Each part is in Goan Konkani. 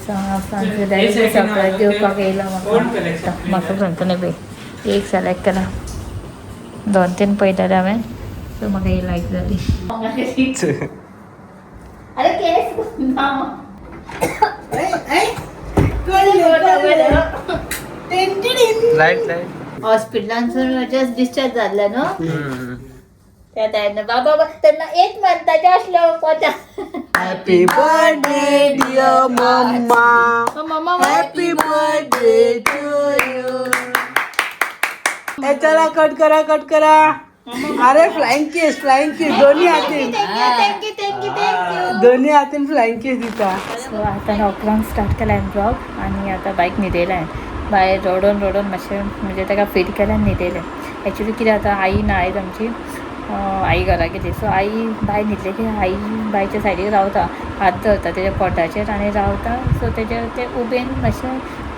सो हांगा फ्रांस डॅडी सरप्रायज दिवपाक येयला म्हाका. म्हाका सांगता पळय, एक सिलेक्ट केला, दोन तीन पळयताले हांवें. सो म्हाका ही लायक जाली. अरे, केस ना. Light light. हॉस्पिटलांसून जस्ट डिस्चार्ज जाल्ले न्हू त्या टायमार. बाबा तेन्ना एक मंथाचे आसलो पोटा. Happy birthday, dear mamma. Mamma. Happy birthday to you. ए, चला, कट करा, कट करा. अरे, फ्लाइंग किस, फ्लाइंग किस दोन्ही हातीन. Thank you, thank you, thank you. दोन्ही हातीन फ्लाइंग किस दिता. सो आतां अकरांक स्टार्ट केला हांवें ब्लॉग आनी आतां बायक न्हिदयला. बाय रडोन रडोन मातशें, म्हणजे ताका फीड केलें आनी न्हिदयलें. एक्चुली कितें जाता, आई ना आयज आमची. आई घरा गेली. सो आई, बाय न्हिदलें की आई बायच्या सायडीक रावता, हात धरता तेज्या पोटाचेर आनी रावता. सो तेजेर तें उबेन मातशें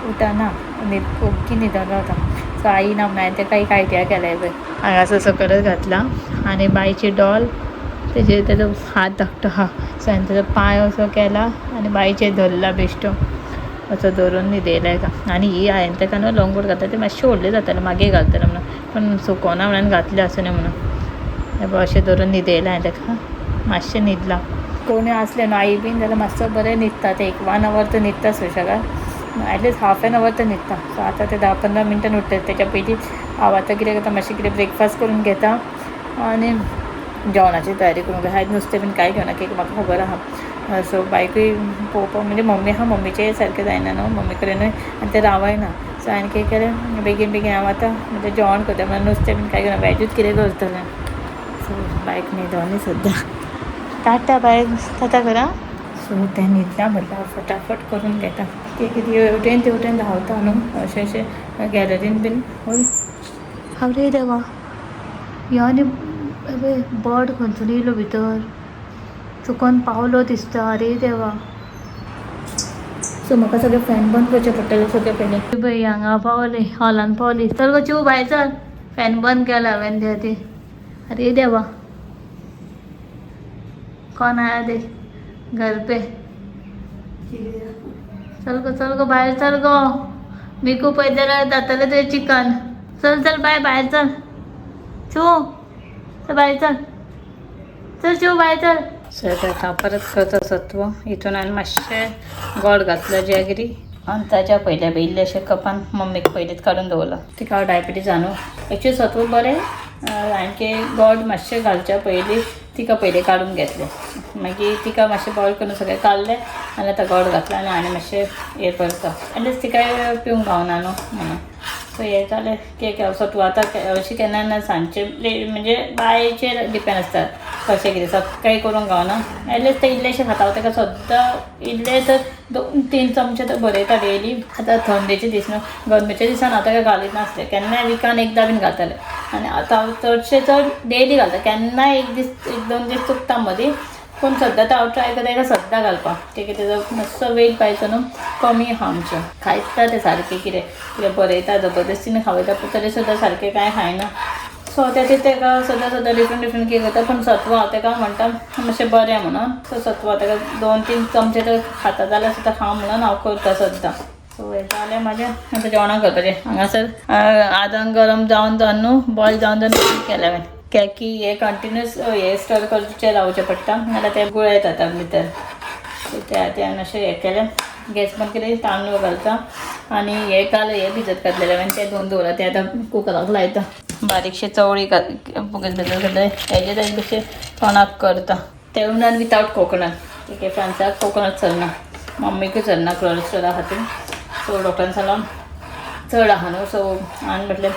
उठना, न्हीद ओग्गी न्हिदोन रावता. सो आई ना म्हणून हांवें ताका एक आयडिया केलाय. पळय, हांगासर सकयलच घातला आनी बायची डॉल तेजेर तेजो हात धाकटो आहा. सो हांवें तेजो पांय असो केला आनी बायचेर धरला बेश्टो, असो धरून न्हिदयला ताका. आनी ही हांवें ताका न्हू लंगोट घातला, तें मातशें व्हडलें जातालें, मागीर घालतलें म्हणून, पूण सुकोना म्हणून घातलें आसूं न्ही म्हणून. हें पळय, अशें धरून न्हिदयलां हांवें ताका. मातशें न्हिदलां. कोणूय आसलें न्हू, आई बीन जाल्यार मातसो बरें न्हिदता तें. एक वन our तर न्हिदता सुशेगाद, at least half an our तर न्हिदता. सो आतां ते 10-15 मिनटान उठ्ठले. तेच्या पयलीं हांव आतां कितें करता, मातशें कितें ब्रेकफास्ट करून घेता आनी जेवणाची तयारी करूंक जाय. आयज नुस्तें बीन कांय घेवना, कित्याक म्हाका खबर आहा. सो बायकूय पळोवपाक, म्हणजे मम्मी आहा, मम्मीचें सारकें जायना न्हू मम्मी कडेनूय आनी तें रावयना. सो हांवें कितें केलें, बेगीन बेगीन हांव आतां म्हणजे जेवण करता म्हणल्यार नुस्तें बीन कांय घेवना, वेजूच कितें करतलें. सो बायक न्हिदोनी सद्दां. टाटा बाय, टाटा करा. सो तें न्हिदलां म्हटल्यार हांव फटाफट करून घेता. की कितें हेवटेन तेवटेन धांवता न्हू, अशें अशें गॅलरीन बीन. हय, आरे देवा, ह्यो आनी बर्ड खंयसून येयलो भितर? चुकोन पावलो दिसता. अरे देवा! सो म्हाका सगळें फॅन बंद करचें पडटलें सगळें पयलीं. पळय, हांगा पावली, हॉलान पावली. चल गो चिऊ, भायर चल. फॅन बंद केला हांवें त्या खातीर. अरे देवा, कौन आया देख घर पे! चल गो, चल गो, भायर चल गो. मिकू पळयत जाल्यार जातलें तुजें चिकन. चल, चल बाय, भायर चल. चू, चल, भायर चल. चल चिऊ, भायर चल. सो आतां परत करता सत्व. हितून हांवें मातशें गोड घातलं जॅगरी आनी ताच्या पयल्या इल्लेशे कपान मम्मीक पयलींच काडून दवरलां. तिका हांव डायबिटीज न्हू. एक्चुली सत्व बरें, आणखी गोड मातशें घालच्या पयलीं तिका पयलीं काडून घेतलें. मागीर तिका मातशें बॉयल करून सगळें काडलें आनी आतां गोड घातलें आनी आनी मातशें हें करता. एटलीस्ट तिकाय पिवंक गावना न्हू म्हणून. सो हें जालें केक. सत्व आतां अशें केन्ना ना, सांजचें म्हणजे बायचेर डिपेंड आसता कशें कितें. सकाळीं करूंक गावना. एटलीस्ट तें इल्लेशें खाता हांव ताका सद्दां, इल्लें तर 2-3 चमचे तर भरयता डेली. आतां थंडेचे दीस न्हू, गरमेच्या दिसान हांव ताका घालीत नासलें, केन्नाय विकान एकदां बीन घालतालें आनी आतां हांव चडशें चड डेली घालता. केन्नाय एक दीस, एक दोन दीस चुकता मदीं, पूण सद्दां तर हांव ट्राय करता ताका सद्दां घालपाक. कित्याक तेजो मातसो वेट पायचो न्हू, कमी आहा आमचें. खायता तें सारकें, कितें कितें बरयता, जबरदस्तीन खावयता, पूण तरी सुद्दां सारकें कांय खायना. सो त्या खातीर ताका सदां सदां डिफरंट डिफरंट कितें करता, पूण सत्व हांव ताका म्हणटा मातशें बरें म्हणून. सो सत्व हांव ताका 2-3 चमचे तर खाता जाल्यार सुद्दां खा म्हणून हांव करता सद्दां. सो हें जालें म्हाजें. आतां जेवणाक करपाचें. हांगासर आदन गरम जावन जावन न्हू, बॉयल जावन जावन केलें हांवें. कित्याक की हे कंटिन्यूस हे स्टर करचें रावचें पडटा, नाल्यार ते गुळे जाता भितर. सो त्या खातीर हांवें अशें हें केलें. गॅस बंद केलें, तांदूळ घालता आनी हे काल हे भिजत घातलेले हांवें, ते धुवन दवरला, ते आतां कुकराक लायता. बारीकशे चवळी घाल भिजत घातले, हेजे तेजे बेश्टे तोणाक करता. ते म्हणून वितावट कोकोनट. ठीक आहे, फ्रांसाक कोकोनट चलना, मम्मीकूय चलना कोलेस्ट्रॉला खातीर. सो डॉक्टरान सांगलां चड आहा न्हू. सो हांवें म्हटलें,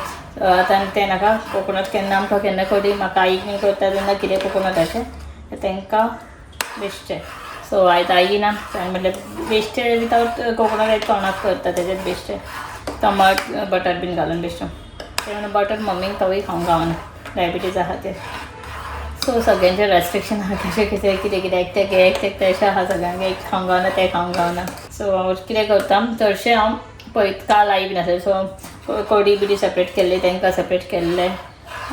आतां तें नाका कोकोनट. केन्ना आमकां केन्ना कडी म्हाका आईक बीन करता तेन्ना कितें कोकोनटाचें तांकां बेश्टें. सो आयज आई ना, सो हांवें म्हटलें बेश्टें वितावट कोकोनट आयज तोणाक करता. तेजें बेश्टें टमाट बटर बीन घालून बेश्टें. तें म्हणून बटर मम्मीक तोवूय खावंक गावना, डायबिटीज आहा ते. सो सगळ्यांचें रेस्ट्रिक्शन आहा कशें कितें कितें कितें, एकट्याक हें, एकट्याक तें, अशें आहा सगळ्यांक. एक खावंक गावना, तें खावंक गावना. सो हांव कितें करता, चडशें हांव पळयत काल आई बीन आसलें, सो कडी बिडी सेपरेट केल्ली, तांकां सेपरेट केल्लें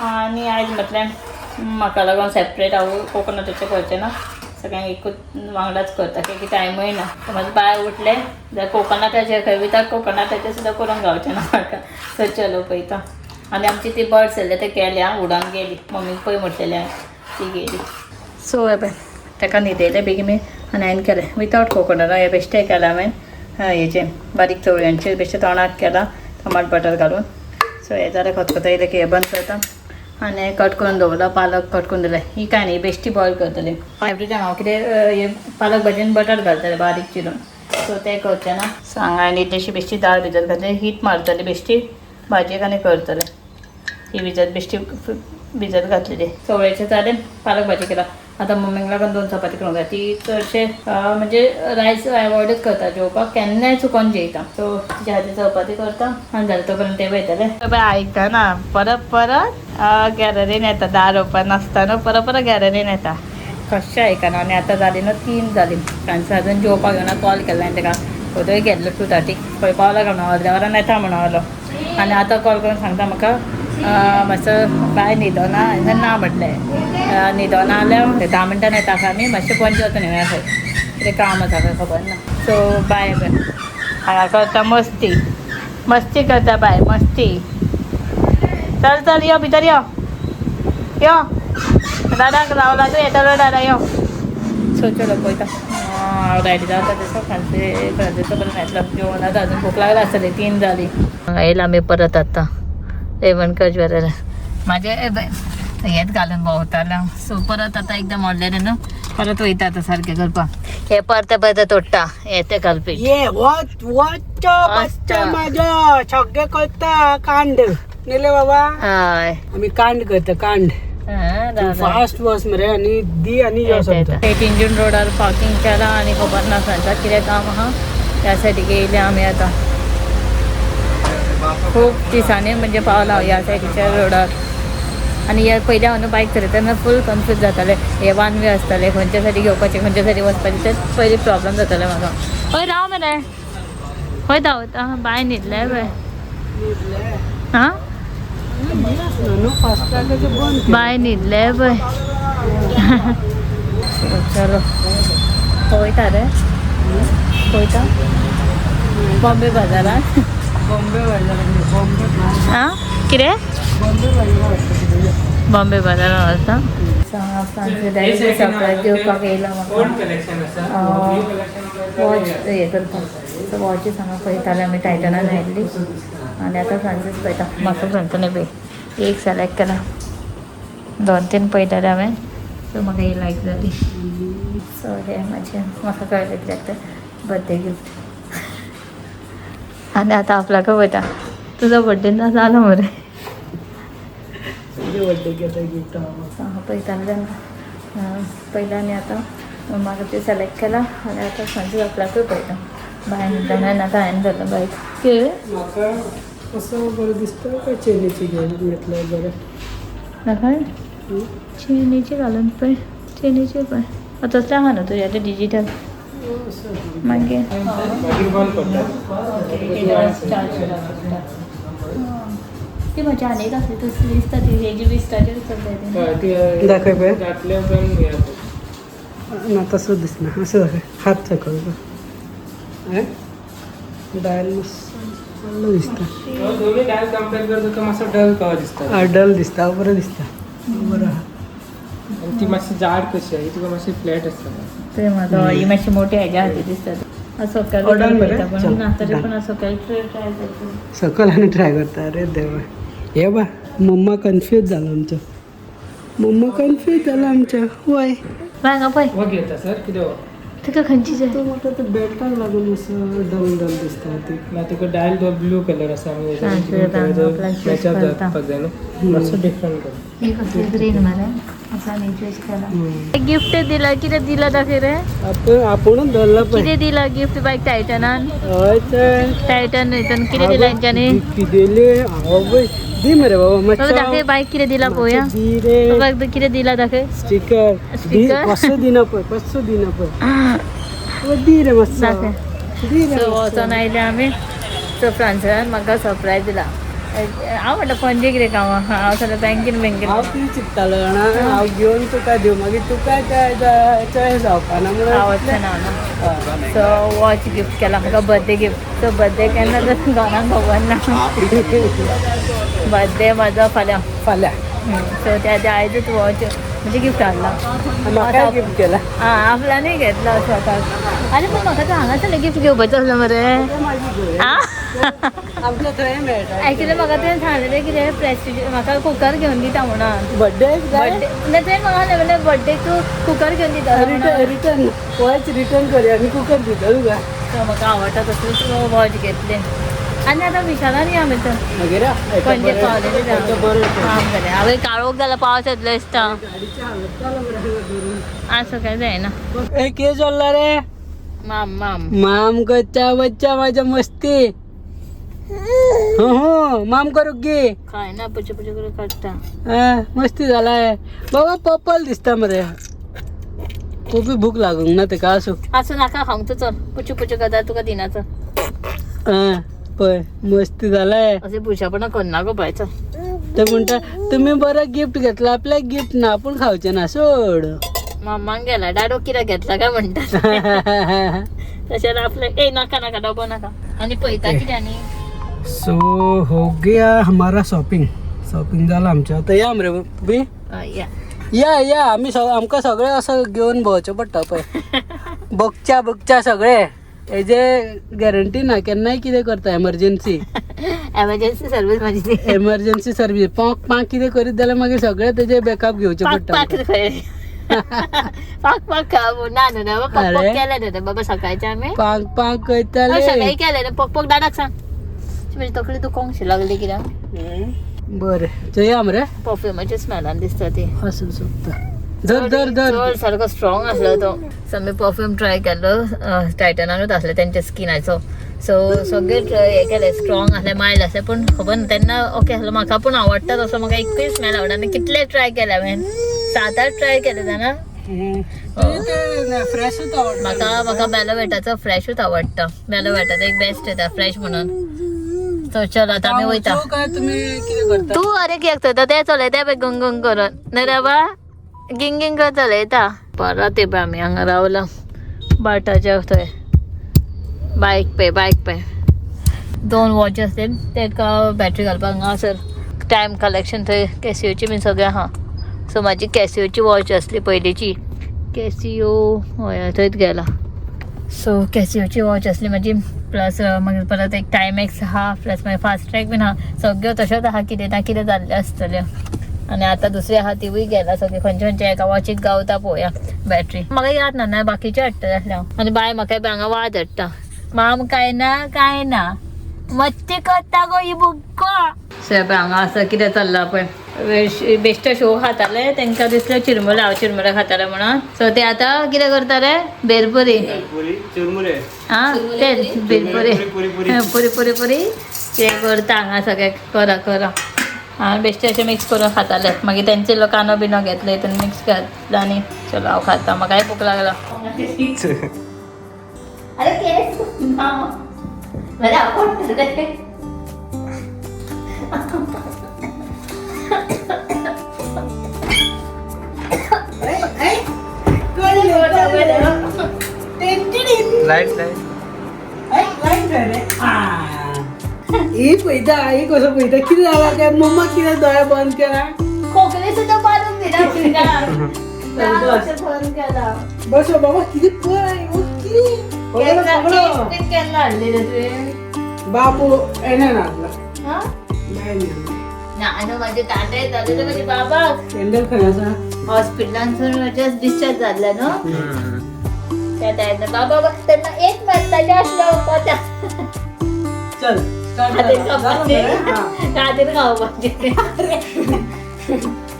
आनी आयज म्हटलें म्हाका लागून सेपरेट हांव कोकोनटाचें करचें ना. सगळ्यांक एकूच वांगडाच करता की टायमूय ना. समज बाय उठले जाल्यार कोकोनटाचे खंय विदाउट कोकोनटाचे सुद्दां करूंक गावचें ना म्हाका. सो चलो पळयता. आनी आमची ती बर्ड्स येयल्ले ते गेल्या उडोन गेली, मम्मीक पळय म्हटलेले ती गेली. सो हे पळय ताका न्हिदयलें बेगीन आनी हांवें केलें विदाउट कोकोनट. हें बेश्टें केलां हांवें, हेजें बारीक चवळ्यांचें बेश्टें तोणाक केलां टमाट बटर घालून. सो हें जालें खतखतो येयलें की हें बंद करता. आनी कट करून दवरला पालक, कट करून दवरलें. ही कांय न्ही, बेश्टी बॉयल करतली. एवरी टायम हांव कितें हें पालक भाजयेन बटर घालतलें बारीक चिरून, सो तें करचें ना. सो हांगा हांवें इल्लीशी बेश्टी दाळ भिजत घातली, हीट मारतली बेश्टी भाजयेक आनी करतलें. ही भिजत बेश्टी भिजत घातलेली. चवळ्याचें जालें, पालक भाजी केला. आतां मम्मीक लागून 2 चपाती करूंक जाय. ती चडशे म्हणजे रायस अवॉयडूच करता जेवपाक, केन्नाय चुकोन जेयता. सो तिच्या खातीर चपाती करता आनी जालें तो पर्यंत ते वयतले. बाय आयकना परत परत गॅलरीन येता, दार ओपन आसता न्हू, परत परत गॅलरीन येता, कशें आयकना. आनी आतां जाली न्हू 3 जाली, फ्रांसीस अजून जेवपाक येवना. कॉल केला हांवें ताका, खंय गेल्लो 2:30 खंय पावला काय म्हणून, अर्द्या वरान येता म्हणलो. आनी आतां कॉल करून सांगता म्हाका मातसो बाय न्हिदोना. हांवें ना म्हटलें, न्हिदोना जाल्यार 10 मिनटां येता आमी, मातशें पणजे वचून येवया खंय कितें काम आसा खंय खबर ना. सो बाय बाय. हांगा करता मस्ती, मस्ती करता बाय मस्ती. चल चल यो भितर यो यो, दादाक रावला तूं येतलो दादा यो. सो चलो पळयता. हांव रेडी जाता तसो फ्रांसीस फ्रांसीसो बरें मेळटलो. जेवण आतां अजून भूक लागला आसतली, 3 जाली. हांगा येयला आमी परत आतां रेवणकर ज्वेलर. म्हाजें हेंच घालून भोंवतालें. सो परत आतां एकदां मोडलेलें न्हू, परत वयता आतां सारकें करपाक. हे परते परते तोडटा हे तें घालपी. ये वच वच बच्चा माझ्या सगळे करता कांड नेले बाबा. हय. आमी कांड करता कांड. फास्ट बस मरे आनी दी आनी यो सोदता. इंजन रोडार पार्किंग केलां आनी खबर ना सांगता कितें काम आहा, त्या सायडीक येयले आमी आतां. खूब दिसांनी म्हणजे पावला हांव ह्या सायडीच्या रोडार. आनी ह्या पयलीं हांव न्हू बायक चलयता तेन्ना फूल कन्फ्यूज जातालें, हे वन वे आसताले, खंयच्या सायडीक घेवपाचें खंयच्या सायडीक वचपाचें तें पयलीं प्रॉब्लम जातालें म्हाका. हय राव मरे, खंय धांवता बाय न्हिदले पळय. आं न्हू फास्ट बंद. बाय न्हिदले पळय. चलो पळयता रे, पळयता बॉम्बे बाजारात. बॉम्बे बाजार, बॉम्बे. आं कितें? बॉम्बे बाजार. बॉम्बे बाजारात वता. सरप्रायज दिवपाक येयला म्हाका वॉच हे करपाक. सो वॉचीस हांगा पळयताले आमी, टायटनान आयिल्ली. आनी आतां फ्रांसीस पळयता. म्हाका फ्रांसीस पळय एक सिलेक्ट केला, 2-3 पळयताले हांवें. सो म्हाका ही लायक जाली. सो हे म्हाजें म्हाका कळ्ळें कित्याक तें बर्थडे गिफ्ट. आनी आतां आपल्याक पळयता. तुजो बर्थडे ना जालो मरे. तुझे बर्थडे घेता गिफ्ट हांव. पळयतालें तेन्ना पळयलें आनी आतां म्हाका तें सिलेक्ट केलां. आनी आतां फ्रांसीस आपल्याकूय पळयता. बाय म्हणटा आतां हांवें धरलें बायक कितें. म्हाका असो बरो दिसता काय चेनीची घेतल्यार बरें? दाखय चेनीची घालून पळय, चेनीची पळय. तसलें आहा न्हू तुज्या तें डिजीटल मागीर ती म्हजी आनी एक आसली तसली दिसता ती, हेजी विस्टाचेर चलता ती. दाखय पळय ना, तसो दिसना, असं दाखय. हात सकयल डायल मातसो व्हडलो दिसता. दोन्ही डायल कंपेअर करतो तर मातसो डल कहो दिसता. डल दिसता, बरें दिसता, बरं आहा. आनी ती मातशी जाड कशी आहा, ही तुका मातशी फ्लॅट आसता. ते म्हाका ही मातशी मोठी हेज्या खातीर दिसता. सकयल Oh, done मरे? पण चल, ना तरी done. पण सकयल ट्राय करता. सकयल आनी ट्राय करता. अरे देवा, हे बा मम्मा कन्फ्यूज जालो आमचो, मम्मा कन्फ्यूज जालो आमचो. वय. बाय हांगा पळय. हो घेता सर कितें हो? तुका खंयची जाय? तो म्हाका ते बेल्टाक लागून असो डल डल दिसता ती. ना तुका डायल तो ब्लू कलर आसा. हा, ते आपला choose match up करता. जावपाक जाय न्हू, मातसो डिफरंट कर. ही कसली ग्रीन मरे, असा न्ही चूज केला. गिफ्ट दिला कितें दिला दाखय रे. आपण आपूणच धरला पळय. कितें दिला गिफ्ट बायक टायटनान? हय तर. टायटन हितून कितें दिला हेंच्यांनी? किदेले आवय, दी मरे बाबा. बाबा मातसो दाखय बायक कितें दिला पळोवया. दी रे. बाबा कितें दिला दाखय. स्टिकर दी. स्टिकर? कसो दिना पळय, कसो दिना पळय. बाबा, दी रे मातसो. दाखय. दी रे सो मातसो. वचोन आयले आमी. सो फ्रांसिसान म्हाका सरप्रायज दिला. हांव म्हणटा पणजे कितें काम आहा, हांव सगळें बँकेन बँकेन. हांव कितें चिंत्तालो जाणा, हांव घेवन तुका दिवं, मागीर तुका चॉयस जावपा ना म्हणून. हांव वचना ना. सो वॉच गिफ्ट केला म्हाका, बर्थडे गिफ्ट. सो बर्थडे केन्ना तर कोणाक खबर ना. बर्थडे म्हाजो फाल्यां. फाल्यां. सो त्या आयजूच वॉच म्हणजे गिफ्ट हाडला. म्हाका गिफ्ट केला. आं, आपल्यानूय घेतला स्वताक. आरे, पूण म्हाका तो हांगासरलें गिफ्ट घेवपाचें आसलें मरे. आं. आमच्या थंय मेळटा. एक्चुअली म्हाका तुवें सांगलेलें कितें, प्रेस्टिज म्हाका कुकर घेवन दिता म्हणून. बर्थडे. बर्थडे ना, तुवें म्हाका सांगलें बर्थडे तूं कुकर घेवन दिता. रिटर्न, रिटर्न वॉच रिटर्न करूया आनी कुकर दिता तुका. सो म्हाका आवडटा तसलीच वॉच घेतली. आनी आतां विशालान या आमी तर. मागीर पणजे पावलेले. बरें, हांवें काळोख जाला, पावस येतलो दिसता. आसूं, काय जायना. ए, के चल्ला रे? माम माम. माम कच्चा बच्चा माझ्या मस्ती. हो हो, माम करू गे. काय ना, पुचे पुचे करून काडटा. मस्ती झालाय बाबा. पर्पल दिसता मरे. खूप भूक लागूंक ना तेका, आसूं. आसूं, नाका खावंक तूं. चल, पुचू पुचू करता, तुका दिना, चल. पळय, मस्ती झालाय. अशें बुरशेपणां करना गो बाय, चल. ते म्हणटा, तुम्ही बरं गिफ्ट घेतला, आपल्याक गिफ्ट ना, आपूण खावचें ना, सोड. मामांक गेला डाडो कित्याक घेतला काय म्हणटा. तशें आपल्या ए नाका नाका, डबो नाका. आनी पळयता कितें आनी. सो हो गया हमारा शॉपिंग. शॉपिंग जाला आमचें, आतां या मरे बी. या. या या. आमी आमकां सगळें असं घेवन भोंवचें पडटा पळय, बगच्या बगच्या सगळें. हेजे गॅरंटी ना, केन्नाय कितें करता, एमर्जन्सी. एमर्जन्सी सर्वीस माझी ती. एमर्जन्सी सर्वीस, पाक पाक कितें करीत जाल्यार मागीर सगळें तेजें बॅकअप घेवचें पाक पडटा. पाक खंय, पाक पाक ना न्हू, पक पक अरे. केलें न्हू बाबा सकाळचें आमी. पाक पाक हय, करताले. सकाळी केलें न्हू पक पक. डाडाक सांग, म्हजी तकली दुखोंक लागली कित्याक. बरें, चोया मरे. परफ्युमाच्या स्मेलान दिसता ती. आसूं शकता. धर धर धर. चड सारको स्ट्रॉंग आसलो तो. सो आमी परफ्यूम ट्राय केल्लो, टायटनानूच आसले तेंच्या स्किनाचो. सो सगळे हे केले, स्ट्रॉंग आसले, मायल्ड आसले, पूण खबर ना तेन्ना ओके आसलो. म्हाका पूण आवडटा तसो, म्हाका एकूय स्मेल आवडना. आनी कितले ट्राय केले हांवें, सात आठ ट्राय केले जाणा. फ्रेशूच आवडटा. म्हाका म्हाका बेलोवेटाचो फ्रेशूच आवडटा. बेलोवेटाचो एक बेस्ट येता फ्रेश म्हणून. सो चल, आतां आमी वयता. काय तुमी कितें करता? तूं अरे कित्याक चलयता? तें चलयता पळय गंग गंग करून. न्ही रे बा, गिंग गिंग करत चलयता. परत ये पळय, आमी हांगा रावला बाटाच्या थंय. बायक पळय, बायक पळय. दोन वॉच आसले तेका बॅटरी घालपाक. हांगासर टायम कलेक्शन थंय कॅसियोची बीन सगळें आहा. सो म्हाजी कॅसियोची वॉच आसली पयलींची, कॅसियो हय थंयच गेला. सो कॅसियोची वॉच आसली म्हाजी, प्लस मागीर परत एक टायमॅक्स आहा, प्लस मागीर फास्ट ट्रॅक बीन आहा. सगळ्यो तश्योच आहा, कितें ना कितें जाल्लें आसतलें. आनी आतां दुसरी आहा, तिवूय गेला. सगळें खंयचे खंयचे एका वॉचीक गावता पळोवया. बॅटरी म्हाका याद ना, ना बाकीचे हाडटलें आसलें हांव. आनी बाय म्हाका हांगा वाज हाडटा. माम काय ना काय ना, मस्ती करता गो ही बुक्को. सो पळय हांगा आसा कितें चल्लां पळय. बेश्टे शो खाताले, तांकां दिसलें चिरमुले, हांव चिरमुले खाताले म्हणून. सो ते आतां कितें करताले, भेलपुरी. पुरी चिरमुरे. आं, तेच भेलपुरी. पुरी, पुरी. पुरी पुरी पुरी ते करता हांगा सगळें करा करा. हांवें बेश्टे अशें मिक्स करून खाताले. मागीर तेंचे लोक कांदो बिनो घेतले, हितून मिक्स घातला आनी चलो, हांव खाता, म्हाकाय भूक लागला. अरे केस बरें आवडटा रे. Light light. ही पळयता, ही कसो पळयता, कितें जाला काय मम्मा, कितें दोळे बंद केला. खोकली सुद्दां मारून दिना भुरग्यांक. बंद केला. बस बाबा, कितें पळय, कितें केन्ना पकडलो. केस बीन केन्ना हाडली रे तुवें? बाबू एने हाडला. हा? बायन. ना न्हू, म्हाजे ताटे येताले ते म्हाजे बाबाक. कॅन्डल खंय आसा? हॉस्पिटलांतसून जस्ट डिस्चार्ज जाल्ले न्हू त्या टायमार. बाबा तेन्ना एक मारताले आसलो पोटा. चल, स्टार्ट. हातीन खावपाचें, हातीन खावपाचें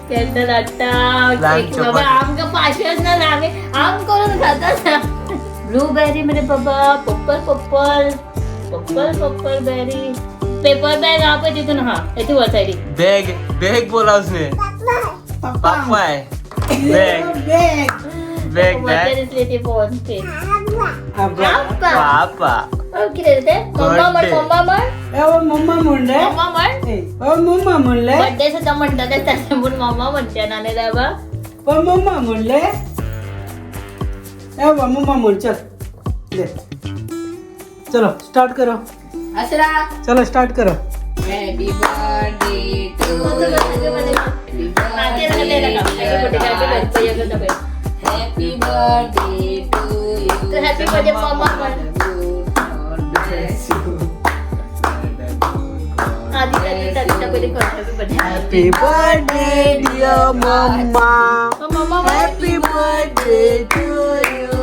कॅन्डल हाडटा. लहान केक बाबा. चपाती. आमकां पाशेंच ना, आमी आम करून खाता. ब्लूबेरी मरे बाबा, purple purple purple purple berry. Paper bag आहा पळय तितून आहा, हेतून वर सायडीक. बॅग बॅग बोला उसने, पापा है बॅग. बॅग. बॅग मजा बॅग. दिसली ती पळोवन ती. पापा. पापा. कितें रे तें? मम्मा म्हण, मम्मा म्हण. ए ओ मम्मा म्हणले. मम्मा म्हण. ए, ओ मम्मा म्हणले. बर्थडे सुद्दां म्हणटले ताणें, पूण मम्मा म्हणचें ना न्ही बाबा. ओ मम्मा म्हणले. ए बाबा, मम्मा म्हण. चल ले, चलो स्टार्ट करो. असरा. चलो स्टार्ट करो. Happy birthday to happy birthday to you. Happy birthday mamma म्हण. आधी आधी पयलीं कर happy birthday. Happy birthday dear mamma. Mamma म्हण. Happy birthday to you.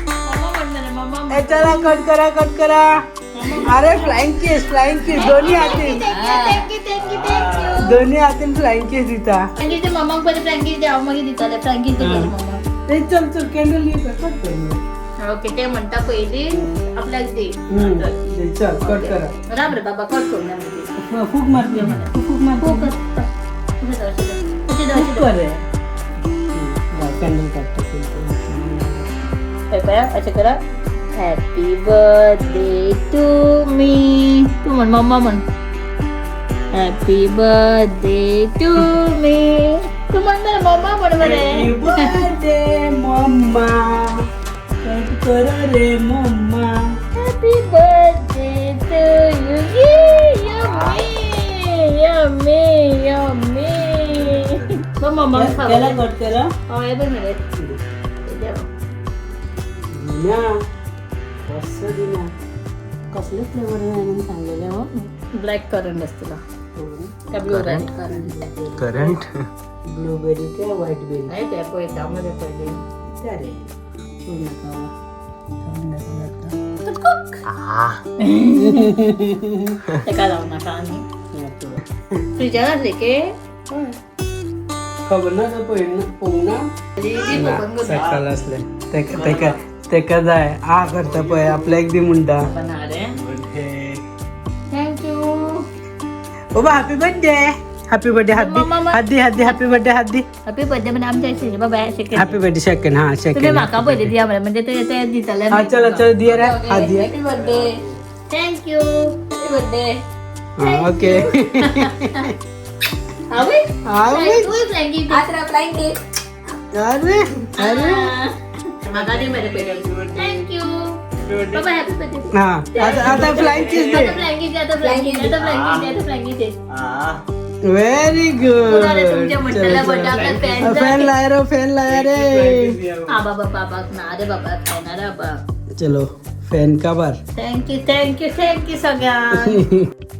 Mamma म्हण मरे, मम्मा म्हण. ए चला, कट करा, कट करा. अरे फ्लाइंग किस, फ्लाइंग किस दोन्ही हातीन. Thank you, thank you, thank you. दोन्ही हातीन फ्लाइंग किस दिता. फ्रँकीज दे मम्माक पयलीं, फ्रँकीज दे, हांव मागीर दितलें. फ्रँकीज दे पयलीं मम्माक. ए चल चल, कॅन्डल कट कर. ओके, ते म्हणटा पयलीं आपल्याक दी. दे, चल कट करा. राम रे बाबा, कट करूया मागीर. फूक मार, फूक मार. फूक. अशें दवर, अशें दवर, अशें दवर, अशें फूक दवर. कर रे. कॅन्डल काडटा. पळय पळय, अशें करा. Happy birthday to me. तूं म्हण, मम्मा म्हण. Happy birthday to me. तूं म्हण मरे, मम्मा म्हण मरे. हॅपी बर्थडे मम्मा, कट कर रे मम्मा. Happy birthday to you. Yummy, yummy, yummy. मग मम्मा. त्याला कट करा. हय, बरें मरे. दिना, कसं दिना, कसले फ्लेवर म्हणून सांगलेले हो. ब्लॅक करंट आसतलो काय ब्लूबेरी? करंट. ब्लूबेरी काय व्हाईट बेरी? नाही, ते पळयता मरे पयलीं. त्या रे, सोड नका वा. थांब नका नका. तेका लावूं नाका आनी फ्रिजार आसले के. खबर ना तर पळोवंक ना. सकाळ असले तेका तेका तेका जाय आ करता पळय, आपल्याक दी म्हणटा. रे, thank you. बाबा, हॅपी बर्थडे, हॅपी बर्थडे. हात दी. मम्मा. हात दी, हात दी, हॅपी बर्थडे, हात दी. हॅपी बर्थडे म्हणजे आमच्या अशें बाबा अशें. हॅपी बर्थडे सेकंड, हा. तुम्ही सेकंड. म्हाका पयलीं दिया मरे, म्हणजे ते ते दितले. हा, चला चला, दिया रे, हात दिया. Happy birthday. Thank you. Happy birthday. हा, ओके. हांवें आवय. तूंय फ्लँकी. आसरा, फ्लाइंग किस. अरे अरे. म्हाका दी मरे पयलीं. Thank you बाबा, हॅपी बर्थडे. हा, आता आता फ्लाइंग किस दे. आता फ्लँकी दे, आता फ्लँकी दे, आता फ्लँकी दे, आता फ्लँकी दे. Very good. कुणाला तुमच्या म्हटलेल्या बर्थडे आपल्या फॅन. फॅन लाय रे, फॅन लाय रे. हा बाबा, बाबाक ना रे बाबा, खायना रे बाबा. चलो, फॅन काबार. Thank you, thank you, thank you सगळ्यांक.